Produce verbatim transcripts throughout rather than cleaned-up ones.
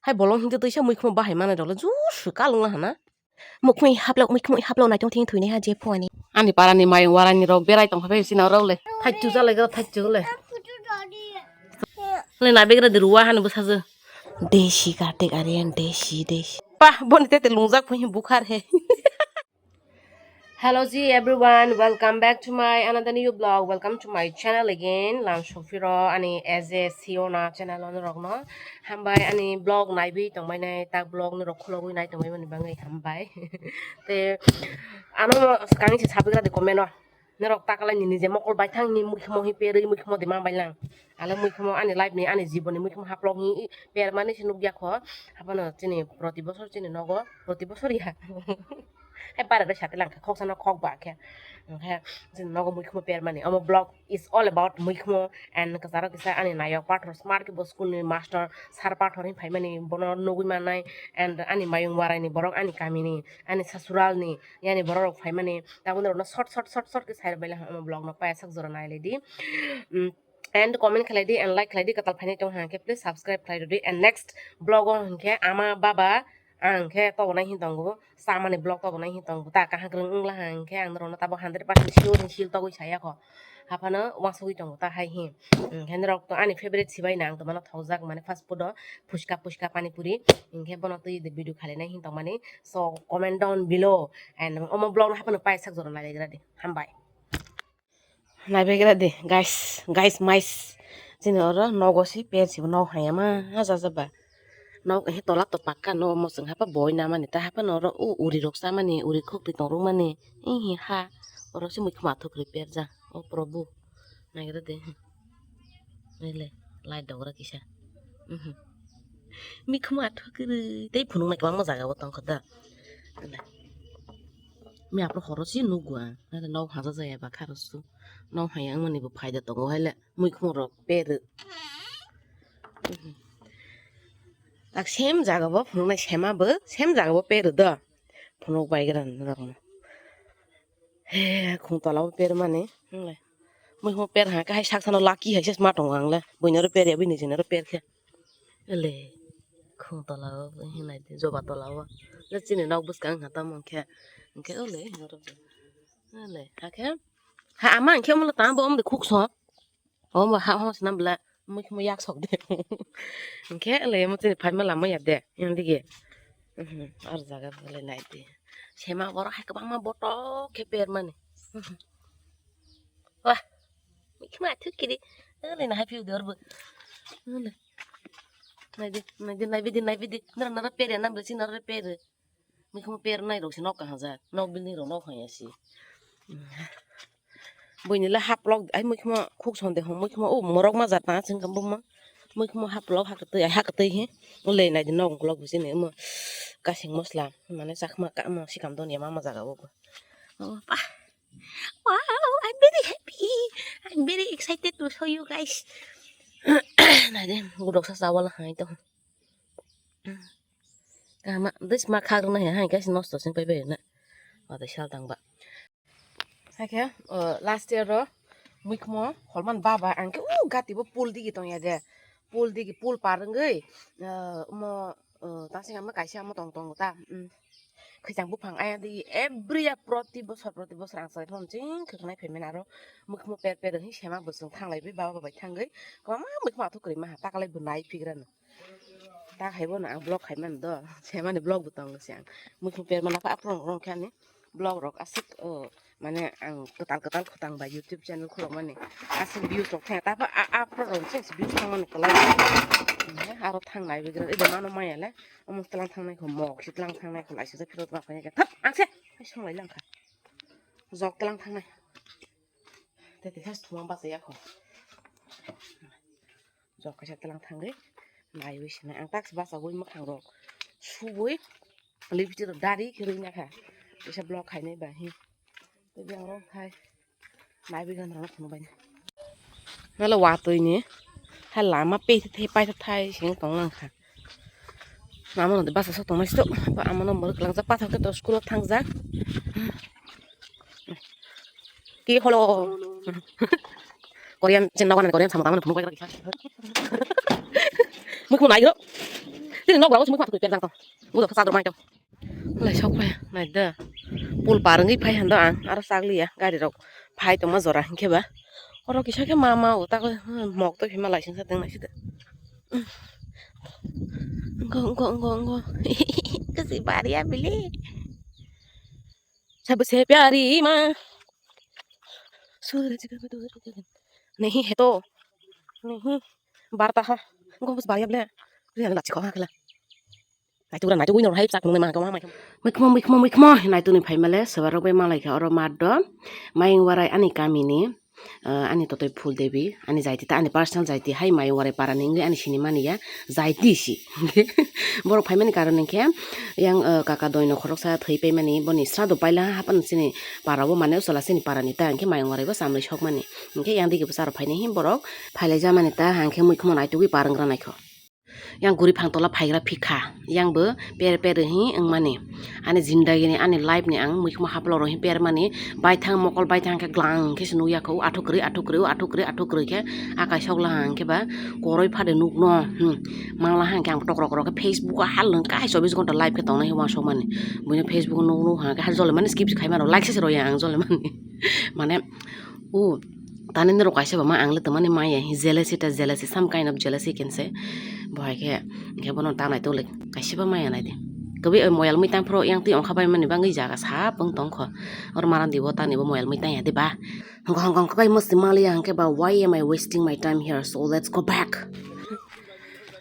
Hai bolong hingke twi sa muikhumo bahai manai rok le jusu kalung la hana. Mukhmui haplok, mukhmui haplok naitung thing thwinai ha je phone. Ani parani mayung warani rok berai tong phai sina rok le. Thaichu jalai gra thaichu le. Le na begra de ruwa han bwsa je. Desi Kartik Aryan desi desi. Pa boni tete lungjak phai bukhar he. Hello ji everyone, welcome back to my another new vlog. Welcome to my channel again. Lam sofiro ani as a siona channel on rokno. Hambai ani vlog naibi tongbai nai tak vlog ni rok khulogwi nai tongbai mani bangai hambai. Te ano kangni se sabigra de comment o. Norok takalai ni nije mokol bai thang ni mukhimo hi perwi mukhimo de mang bai lang. Ale mukhimo ani life ni ani jibon ni mukhimo haplok hi permani se nukya kho. Hapono chini proti bosor chini nogo, proti bosor ya. Hai bara bai sate langkha khoksa no khok ba khe. Hwnkhe chini nogo mukhimo permani. Omo vlog is all about mukhimo and kasaro kisa ani nayok pathor smart ke bo school ni master sir pathor hin phaimani bono nugwi mannai and ani mayung warai ni borok ani kami ni ani sasural ni yani borok rok phaimani tabuk norok no short short short short ke sai rwbailai omo vlog no paisak jora nai lai di. Mm, and comment khlai di and like khlai di kwtal phainai tong hwnkhe please subscribe khlai rwdi and next vlog o hwnkhe ama baba ang khe tobonai hin tongo samani vlog tobonai hin tongo ta kaham kwrwng wngla hwnkhe ang norok no tabuk hundred percent sure hin sil togwi saya kho haphano uansugwi tongo ta hai hin hwnkhe norok to ani favorite sibai na ang to mano thokjak mane fast food o phuska phuska pani puri hwnkhe bono twi video khlainai hin tongmani so comment down below and omo vlog no haphano paisak jora nai lai gra di hambai. Naibegra de guys, guys mais. Chini oro nogo si per si nog haya ma ha ja ja ba. Nog he tola to pakka no mo sing hapa boi na mani ta hapa no oro u uri rok sa mani uri khok ti tong rok mani. Ih ha oro si mui khma thok ri per ja. O probu. Naigra de. Nile light dogra kisa. Mhm. Mikhumu athukiri tei phunuknai kwbangma jaga o tongkha da. Mi aphuru horo se nukgo ang, nare nok haja jaya ba kha rwsu. Nok haya wngmani bo phaida tongo hai le, mikhumu rok perw. Tak same jaga bo phunuknai sema bo, same jaga bo perw do. Phunuk bai gra norok no. He, khung tola o per mani, hingle. Mui hwnwi per ha, kahai sak sano lucky hai se ma tongo ang le. Buino ro per ya, buini jino ro per khe. Ele, khung tola o, hinai di, joba tola o. Le chini nok bwskang ha tamo khe. Hwnkhe ole, hinaro. Ele, ha khe. Ha, ama hwnkhe omo le tamo bo omo de khuk so. Omo ha ho swnam bwla mui khmo yak sok de. Hwnkhe le mo chini phaima lama ya de yang dige. Mhm, ar jaga bole nai de. Sema borok hai kwbangma botok khe per mani. Mhm. Wah. Mui khma thuk kiri. Le na hai piu de orbo. Le. Nai de, nai de, nai bidi, nai bidi. Nara nara per ya nam de si nara per. Mui khmo per nai rok si nok kaham jak. Nok building rok nok haya si. Buini le haplok, ai mui khmo khuk sonde hwn mui khmo o morok ma jat tang sing kha buma. Mui khmo haplok ha kwtwi, ai ha kwtwi he. O le nai di nok ukolok bisi ni omo kasing mosla mane chakma kamo sikam don ya ma ma jaga o. O pa. Wow, I'm very happy. I'm very excited to show you guys. Nai di, gudok sa chawal hai to. Kaham, this ma khak rwna hai, hai guys, nosto sing pai bai na. Wadai sal tang ba. Hakhe, uh, last year ro mui khmo holman baba ang khe u gati bo pool digi tong ya de. Pool digi, pool par wngwi, uh, mo, uh, ta sing ama kaisa amo tong tong ta. Um, khijang buphang aya digi every year proti bosor, proti bosor ang sai thon ching khwknai phaimani aro mui khmo per per hi sema bwswng thanglai bai baba bai thangwi. Kwbangma mui khmo athuk kwrwi ma ha takalai bo nai phigra no. Ta hai bono ang vlog khai mano do, semani vlog bo tongo se ang. Mui khum per mana pa aprong rong khe ani vlog rok aswk, o, mane ang kwtal kwtal khotang bai YouTube channel khulok mani. Aswk views rok thang, ta pa a, aprong rong se views thang mani kwlai. Aro thang nai bigra, ede mano maya le, omo tlang thang nai kho mok, si tlang thang nai kho, laisijak phirot ma kho, thap, ang se, hai song lai lang kha. Jok tlang thang nai. Tete has thumang basa ya kho. Jok kaisa tlang thangwi naiwi sinai. Ang tak bachagwi mwkhang rok subwi lipstick rok dari khe rwina kha. Kisa vlog khainai ba hi. Tei ang rok khai naiwi gan rok phunuk bai. Nalo watwi ni ha lama pe thai pai thai sing tong lang kha. Mama no basa sok tong nai stok. Ba ama no mor klang jak pathor khe to school o thang jak. Ki holo. Korean, chen nogo nani Korean samung tangmani phunuk bai kisa. Mui khum nai gro. Chini nok lago sumui phatuk pek jang tong. Udo kha chador mai tong. Lai sok phai nai da. Pul par wngwi phai hando ang aro chak liya gari rok phai tongma jora hinkhe ba. Oro kisa khe ma ma o tak mok to phima lai singsa teng nai sida. Ngo ngo ngo ngo. Kasi bariya bili. Sabse pyari ma. Suraj ka nahi hai to. Nahi. Barta ha. Ngo bas bariya bile. Riya la chikho ha kala. Naitukra naituk wino hai chak nungnai ma kama mai. Mikmo mikmo mikmo naitukni phaimale sebarok bai malai kha oro mat do. Mayung warai ani kamini, ah, ani totoi Phul Devi, ani jaiti ta ani personal jaiti hai Mayung warai parani wngwi ani sinimani ya jaiti si. Borok phaimani karon hinkhe yang, ah, kaka doino khoroksa thwi paimani boni srado paila hapan sini parabo mane usala sini parani ta hinkhe Mayung warai bo chamlai sokmani. Hinkhe yang digi bwsarok phainai hi borok phailai jamani ta hinkhe mikmo naitugwi par wngranai kho. Yang guri phang tola phaigra phikha, yang bo per per hi wngmani. Ani jindagi ni, ani life ni ang mikmo haplo ro hi per mani, baithang mokol baithang khe glang khe se nukya kho, athuk kwrwi, athuk kwrwi, athuk kwrwi, athuk kwrwi khe akai sok la hang khe ba koroi phade nukno, hmm, mang la hang khe ang tok rok rok khe Facebook o hal nung kai chobbish ghonta live khe tongnai uansuk mani. Buino Facebook o nuk nuk hang khe ha jole mani skip se khai mano, like se se ro ya ang jole mani. Mane, u, tani norok kaisa ba ma ang le tongmani maya hi jealousy ta jealousy, some kind of jealousy can say. Bo hai khe, hinkhe bono ta nai tole kaisa ba maya nai de. Kwbwi oi moyal mui tang phro yang twi ongkha bai mani bangwi jaga sap wng tong kho. Oro maran dibo tani bo moyal mui tang ya de ba. Hongkha hongkha hongkha bai musti maliya hinkhe ba, why am I wasting my time here? So let's go back.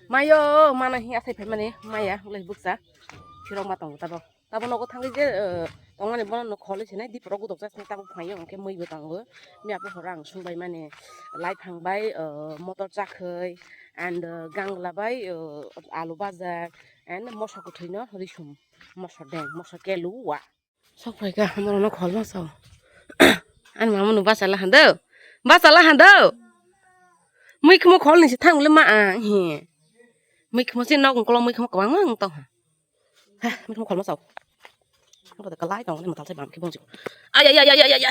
Mayo, mana hi asai phai mani maya, ulai buksa. Phirok ma tongo tabo. Tabo nogo thangwi je, eh, tongmani bono no kholi sinai, diporo gudok jak sinai, tabuk phaio, hwnkhe mui bo tongo. Miya buphuru ang sung bai mani, lai phang bai, eh, motor chakhwi, and, eh, gangla bai, eh, alu bajar, and moso kwthwi no risum, moso deng, moso kelu wa. Sok phai kha, borok no khol ma sao. Ani mama no bachalahan do, bachalahan do. Mui khmo khol ni se thang le ma ang he. Mui khmo se nok ukolog mui khmo kwbangma wng tong ha. Ha, mikhumu kholma sao. Abo de kalai tong, mwtal sai bam khe bongsi. Ay, ay, ay.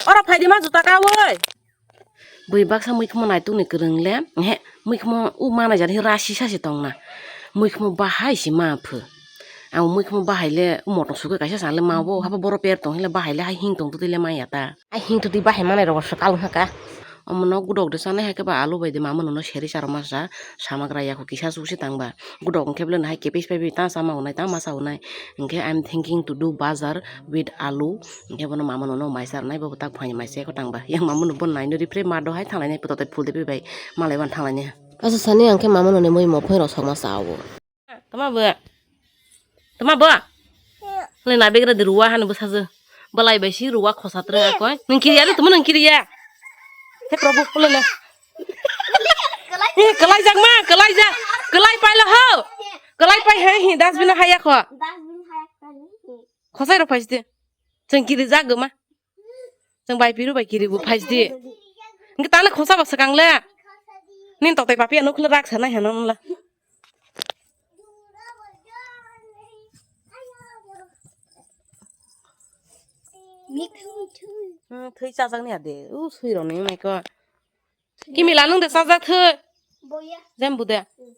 Oro phai di ma juta ka woi. Bui baksa mikhumu naituk ni kwrwng le, he, mikhumu u mana jani rasi sasi tong na. Mikhumu bahai si ma phu. Ang mikhumu bahai le, u motom sugwi kaisa sa le ma bo, habo boro per tong le bahai le hai hing tong tu le ma ya ta. Ai hing twi bahai manai rok swkang wngkha. Omono gudok de chanai hai khe ba alu bai de mama nono seri charwma cha samagra yakho kisa chukse tang ba. Gudok hwnkhe belai no hai kepis pai pai ta chama hwnai ta masa hwnai. Hwnkhe I am thinking to do bazar with alu. Hwnkhe bono mama nono mai charwnai bo tak phaini mai se tang ba. Yang mama no bo nai no rifre ma do hai thanglai nai puto tai phul de bai malai wan thanglai nai. Asa sani hwnkhe mama noni mui mophui rok sokma cha o. Tama bo? Tama bo? Le na begra de ruwa hanu bwsajwk. Belai bai si ruwa khosa tre akoi. Nung kiriya de tuma nung kiriya. He Prabhu, pula le. He kalai jak ma, kalai jak. Kalai pai lo ho. Kalai pai he he dustbin haya kho. Khosai ro phai sidi. Cheng kiri jak ma. Chwng bai piru bai kiri bo phai di. Hwnkhe tale khosa ba swkang le. Nin tok tai papi ano khule rak sanai hano la. Hmm, thwi chajak ni ade. U sui rok ni mai ko. Kimi la nung de chajak thwi. Boya. Jembu de. Hmm.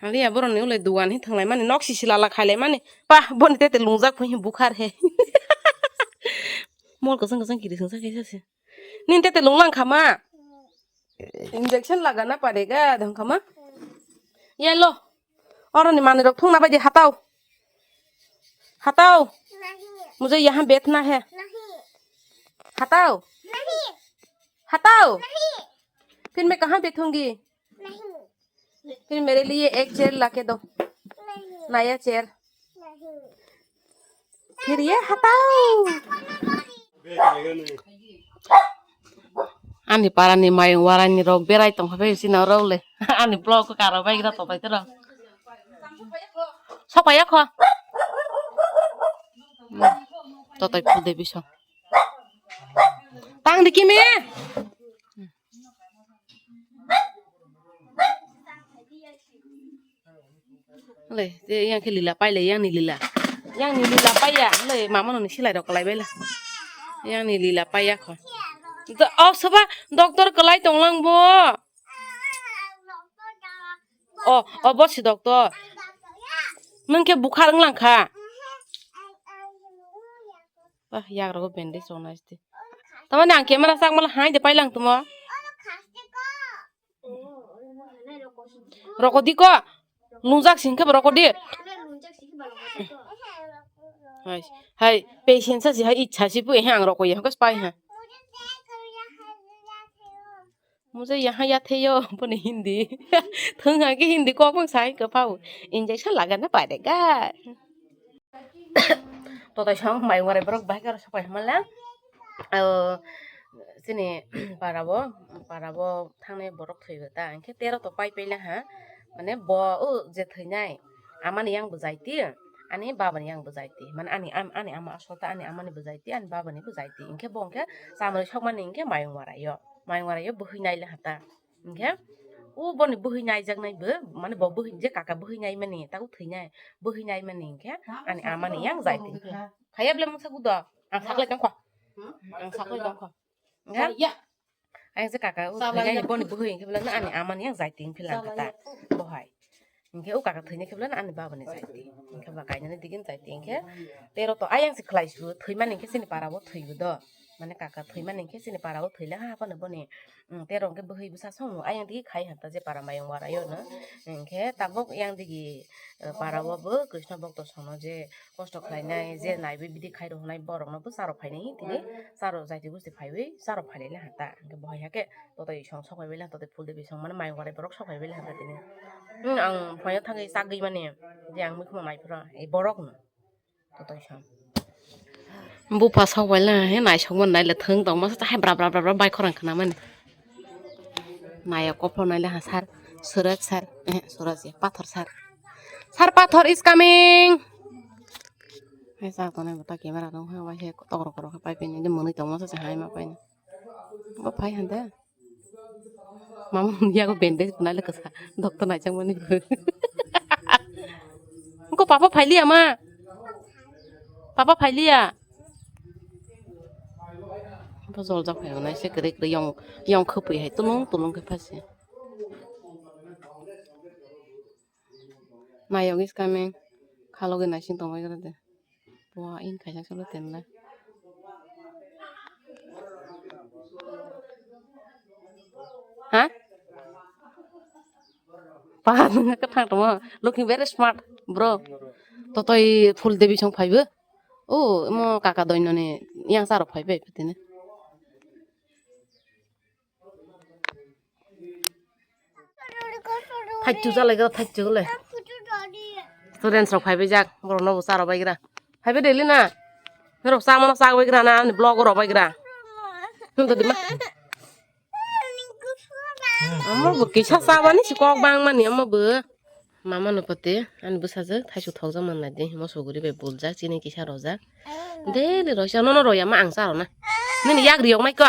Haliya boroni ulai dugan hi thanglai mani nok sisi lala khailai mani. Pa boni tete lungjak phui bukhar he. Mol kosong kosong kiri sungsa kaisa se. Nin tete lunglang khama. Injection lagana padega dong khama. Yelo. Oroni mani rok thungna bai di hatao. Hatao. Mujhe yahan betna hai. Hatao. Hatao. फिर मैं कहाँ बैठूंगी? फिर मेरे लिए एक चेयर लाके दो। नया चेयर। फिर ये हटाओ। Ani parani mayung warani rok berai tongkha bai sina rok le. Ani vlog ko karo bai gra to bai tero. Sok pai ya kho. Totai phu de biso. Tang di kimi. Le, te yang khe lila pai le, yang ni lila. Yang ni lila pai ya, le, mama no ni silai rok kalai bai la. Yang ni lila pai ya kho. Do-, oh, soba, doctor kalai tong lang bo. O, o, bo si doctor. Nwng khe bukhar wng lang kha. Ah, yak rogo bandage rok nai se. Tamani ang camera sak mala hai de pai lang tumo. Roko di ko. Lungjak sing khe bo roko di. Hai, hai, patient sa si hai ichha si pui he ang roko ye hokos pai ha. Mujhe yaha yathei yo, boni Hindi. Thung ha khe Hindi kok bang sai ka pau. Injection lagana padega. Totai song mai warai borok bahai karo sopai hamala. O, chini parabo, parabo thangnai borok thwigo ta. Hingkhe tero to pai paila ha. Mane bo, o, je thwinai. Amani yang bwjai ti, ani babani yang bwjai ti. Mane ani am-, ani ama asol ta, ani amani bwjai ti, ani babani bwjai ti. Hingkhe bo hingkhe chamani sokmani hingkhe mayung warai yo. Mayung warai yo bwhwi nai le ha ta. Hingkhe o boni bwhwi naijaknai bo, mane bo bwhwi je kaka bwhwi naimani, tago thwinai, bwhwi naimani hingkhe ani amani yang jai tongkha. Khaya bole mungsa gudo, ang saklai tongkha. Ang saklai tongkha. Hingkhe ang je kaka o thwinai boni bwhwi hingkhe bole ani amani yang jai tongphi lang kha ta. Bohai. Hingkhe o kaka thwinai khe bole ani babani jai ti. Hingkhe ba kainani digin jai ti hingkhe tero to ayang se khlai su thwimani hingkhe chini para o thwibo do. Mane kaka thwimani hingkhe chini para o thwile ha phano boni, mm, tero hingkhe bwhwi bwsa song ayang digi khai hanta je para mayung wara yo no. Hingkhe tabok yang digi, eh, para o bo Krishna bokto sono je kosto khlainai je naiwi bidi khai rw hwnai borok no bo charw phainai tini charw jaiti gusti phaiwi charw phailai le hanta. Hingkhe bohai hakhe totoi song sok bai le totoi phul debi song mane mayung wara borok sok bai le hanta tini. Hmm, ang phaio thangwi chagwi mani je ang mikhumo naiphuru borok no. Totoi sam. Bupha sok bai le he naisok mani nai le thwng tong masa hai bra bra bra bra bai khorang khna mani. Nai o kophol nai le ha sar, Suraj sar, eh, Suraj ya, Pathor sar. Sar Pathor is coming. Hai sa to nai bata camera dong ha, wai he tok rok rok pai pai ni mwnwi tong masa hai ma pai ni. Bo phai hande. Mama yago bandage khwnai le kwsa. Doctor naijak mani. Ko papa phailiya ma. Papa phailiya. Bo joljak phai hwnai se kwrwi kwrwi yong yong khwpwi hai tulung tulung khe phasi. Nayok is coming. Khalogi naising tongbai gra de. Wa in kaisa solo tenle. Ha? Paha nang ka thang tamo. Looking very smart, bro. Totoi full debi song phaibo. O mo kaka doinoni yang saro phaibai tini. Thaichu jalai gra, thaichu le. Students rok phaibai jak, borok no bo cha rw bai gra. Phaibai daily na. Norok cha mano cha bai gra na, ani vlog rw bai gra. Hum to dima. Amo bo kisa cha bani si kok bang mani amo bo. Mama no pate, ani bwsajwk thaisu thokjak man nai di, moso guri bai buljak, chini kisa rojak. Daily roisa, nono roya ma ang cha rona. Nini yak riyok nai ko.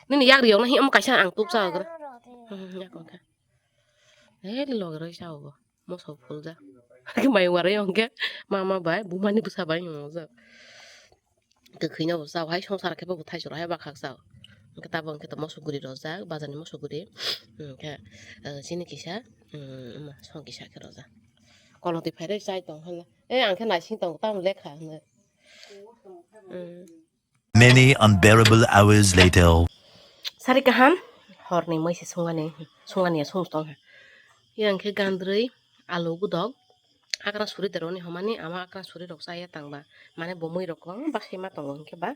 Nini yak riyok nai, omo kaisa ang tuk cha gra. Hmm, yak wngkha. Daily loge roisa obo, moso buljak. Mai warai wngkhe, mama bai, bumani bwsa bai wngkha. Kwkhwino bo chao hai, songsar khe bo thaichoro hai bakhak chao. Hwnkhe tabuk hwnkhe to moso guri rojak, bazar ni moso guri. Hwnkhe, eh, chini kisa, mm, song kisa khe rojak. Kolotwi phairai chai tong hwnle. Eh, ang khe naising tongo, tamo lekha hwnle. Mm. Many unbearable hours later. Sari kaham, horni moi se sungani, sungani ya sung tong ha. Yang khe gandrui, alu gudok, akra suri deroni homani, ama akra suri rok chaya tangba. Mane bo mui rok kwbangma bakhe ma tongo hwnkhe ba.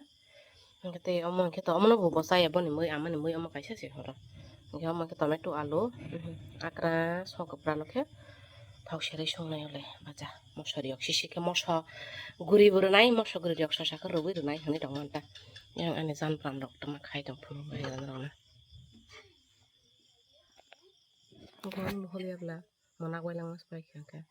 Hwnkhe tei omo hwnkhe to omono bo bwchaya boni mui amani mui omo kaisa se horo. Hwnkhe omo hwnkhe tomato alu, mhm, akra sok kwpra no khe thok serwi songnai ole bacha. Moso riyok sisi khe moso guri bo rwnai, moso guri riyok sosa khe rwui rwnai hwnwi tongmani ta. Yang ani jan pran rok tongma khai tong phuru bai rok no. Hwnkhe omo holiya bwla monak bai langma se pai kha hwnkhe.